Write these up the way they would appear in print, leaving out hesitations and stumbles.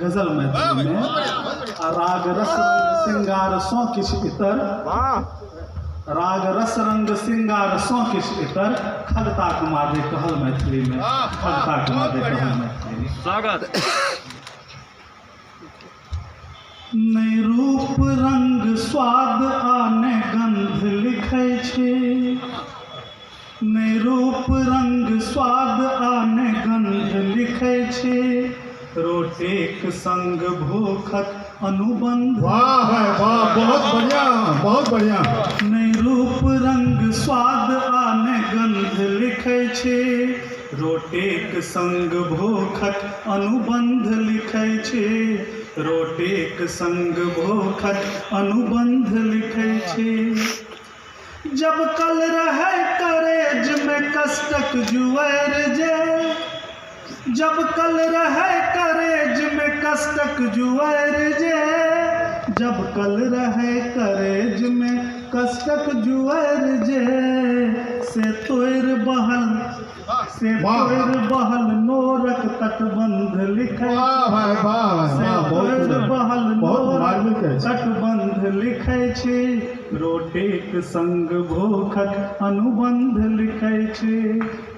गजल मैथिलीमे आ राग रस रंग श्रृंगार सँ किछु इतर, राग रस रंग श्रृंगार सँ किछु इतर, खगताक मादे कहल मैथिलीमे, खगताक मादे कहल मैथिलीमे। स्वागत। नहि रूप रंग स्वाद आ ने गंध लिखै छी, नहि रूप रंग स्वाद आ ने गंध लिखै छी, रोटीक संग भूखक अनुबंध। वाह भाई वाह, बहुत बढ़िया, बहुत बढ़िया। नहि रूप रंग स्वाद आ ने गंध लिखै छी, रोटीक संग भूखक अनुबंध लिखै छी, रोटीक संग भूखक अनुबंध लिखै छी। जब कल रहै करेज में कष्टक जुएर जे, जब कल रहै करेज में कष्टक जुएर जे, जब कल रहै करेज में कष्टक जुएर जे, से तोड़ि बहल, से तोड़ि बहल नोरक तटबंध लिखै, वाह भाई वाह, से वाह, बहुत तोड़ि सुंदर, बहल बहुत नोरक मार्मिक अछि। तटबंध लिखै छी, रोटीक संग भूखक अनुबंध लिखै छी,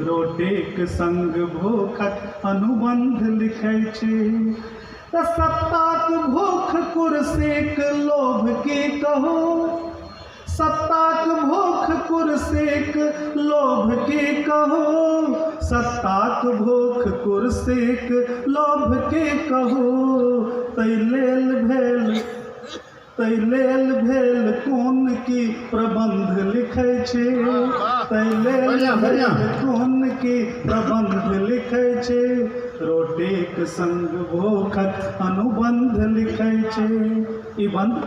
रोटीक संग भूखक अनुबंध लिखै छी। तऽ सत्ताक भूख कुर्सीक लोभ की कहू, सत्ताक भूख कुर्सीक लोभ की कहू, सत्ताक भूख कुर्सीक लोभ की कहू, ताहि लेल भेल, ताहि लेल भेल कोन की प्रबंध लिखै छी, ताहि लेल बढ़िया, बढ़िया। भेल कोन की प्रबंध लिखै छी, रोटीक संग भूखक अनुबंध लिखै छी। ई बंद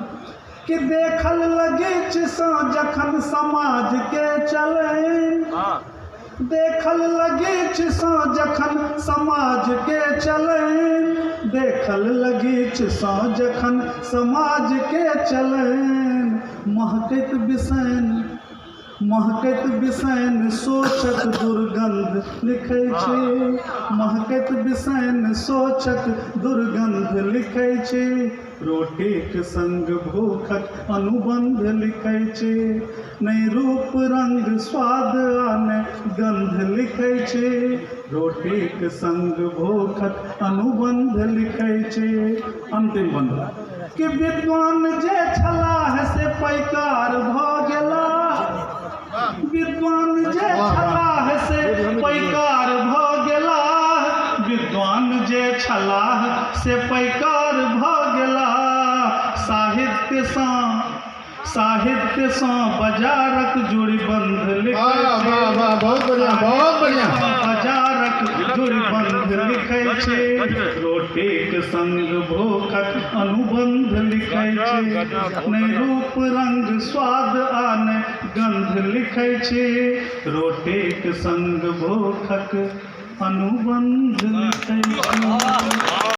कि देखल लगीच सँ जखन समाज के चलैन, देखल लगीच सँ जखन समाज के चलैन, देखल लगीच सँ जखन समाज के चलैन, महकैत बिसैन, महकैत बिसैन सोचक दुर्गंध लिखै छी, महकैत बिसैन सोचक दुर्गंध लिखै छी, रोटीक संग भूखक अनुबंध लिखै छी, नहि रूप रंग स्वाद आ ने गंध लिखै छी, रोटीक संग भूखक अनुबंध लिखै छी। अंतिम बंद कि विद्वान जे छलाह से पैकार भऽ गेलाह, विद्वान जे छलाह से पैकार भऽ गेलाह, विद्वान जे छलाह से पैकार भऽ गेलाह, साहित्यसँ, साहित्यसँ बाजारक जुड़ि बंध लिखै वाह छी, वाह वाह, बहुत बढ़िया, बहुत बढ़िया। बाजारक जुड़ि बंध लिखै छी, रोटीक संग भूखक अनुबंध लिखै छी, नहि रूप रंग स्वाद आ ने गंध लिखै छी, रोटीक संग भूखक अनुबंध लिखै छी।